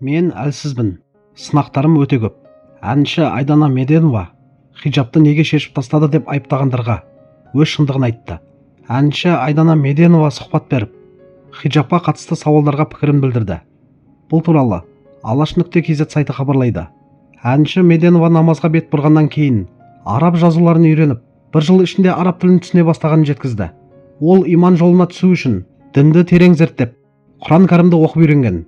Мен әлсізбін, сынақтарым өте көп. Әнші Айдана Меденова хиджабты неге шешіп тастады деп айыптағандарға өз шындығын айтты. Әнші Айдана Меденова сұхбат беріп, хиджабқа қатысты сауалдарға пікірін білдірді. Бұл туралы Алаш.kz сайты хабарлайды. Әнші Меденова намазға бет бұрғаннан кейін араб жазуларын үйреніп, бір жыл ішінде араб тілін түсіне бастағанын жеткізді. Ол иман жолына түсу үшін дінді терең зерттеп, Құран Кәрімді оқып үйренген.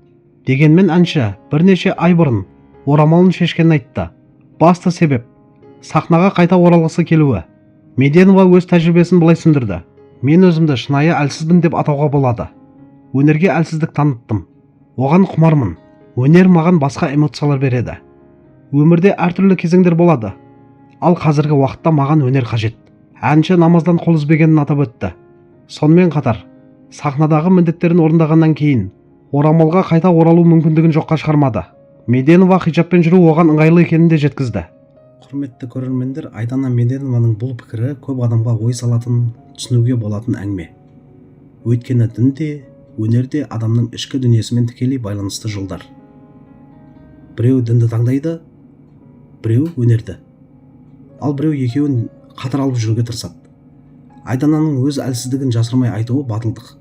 Дегенмен әнші бірнеше ай бұрын орамалын шешкенін айтты. Басты себеп – сахнаға қайта оралғысы келуі. Меденова өз тәжірибесін былай түсіндірді: «Мен өзімді шынайы әлсізбін деп атауға болады. Өнерге әлсіздік таныттым, оған құмармын. Өнер маған басқа эмоциялар береді. Өмірде әртүрлі кезеңдер болады, ал қазіргі уақытта маған өнер қажет». Әнші намаздан қол үзбегенін атап өтті. Сонымен қатар сахнадағы міндеттерін орындағаннан кейін орамалға қайта оралу мүмкіндігін жоққа шығармады. Меденова хиджабпен жүру оған ыңғайлы екенін де жеткізді. Құрметті көрермендер, Айдана Меденованың бұл пікірі көп адамға ой салатын, түсінуге болатын әңгіме. Өйткені дін де, өнер де адамның ішкі дүниесімен тікелей байланысты жолдар. Біреу дінді таңдайды, біреу өнерді, ал біреу екеуін қатар алып жүруге тырысады. Айдананың өз әлсіздігін жасырмай айтуы – батылдық.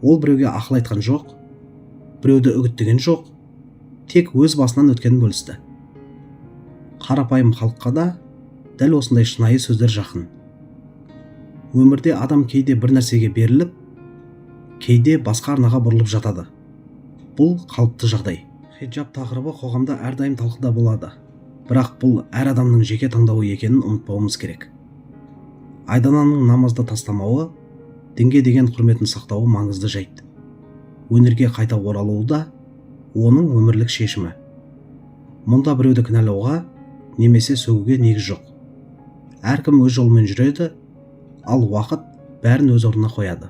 Ол біреуге ақыл айтқан жоқ, біреуді үгіттеген жоқ, тек өз басынан өткенін бөлісті. Қарапайым халыққа да дәл осындай шынайы сөздер жақын. Өмірде адам кейде бір нәрсеге беріліп, кейде басқа арнаға бұрылып жатады. Бұл қалыпты жағдай. Хиджаб тақырыбы қоғамда әрдайым талқыда болады, бірақ бұл әр адамның жеке таңдауы екенін ұмытпауымыз керек. Айдананың намазды тастамауы, дінге деген құрметін сақтауы маңызды жайт. Өнерге қайта оралуы да оның өмірлік шешімі. Мұнда біреуді кінәлауға немесе сөгуге негіз жоқ. Әркім өз жолымен жүреді, ал уақыт бәрін өз орнына қояды.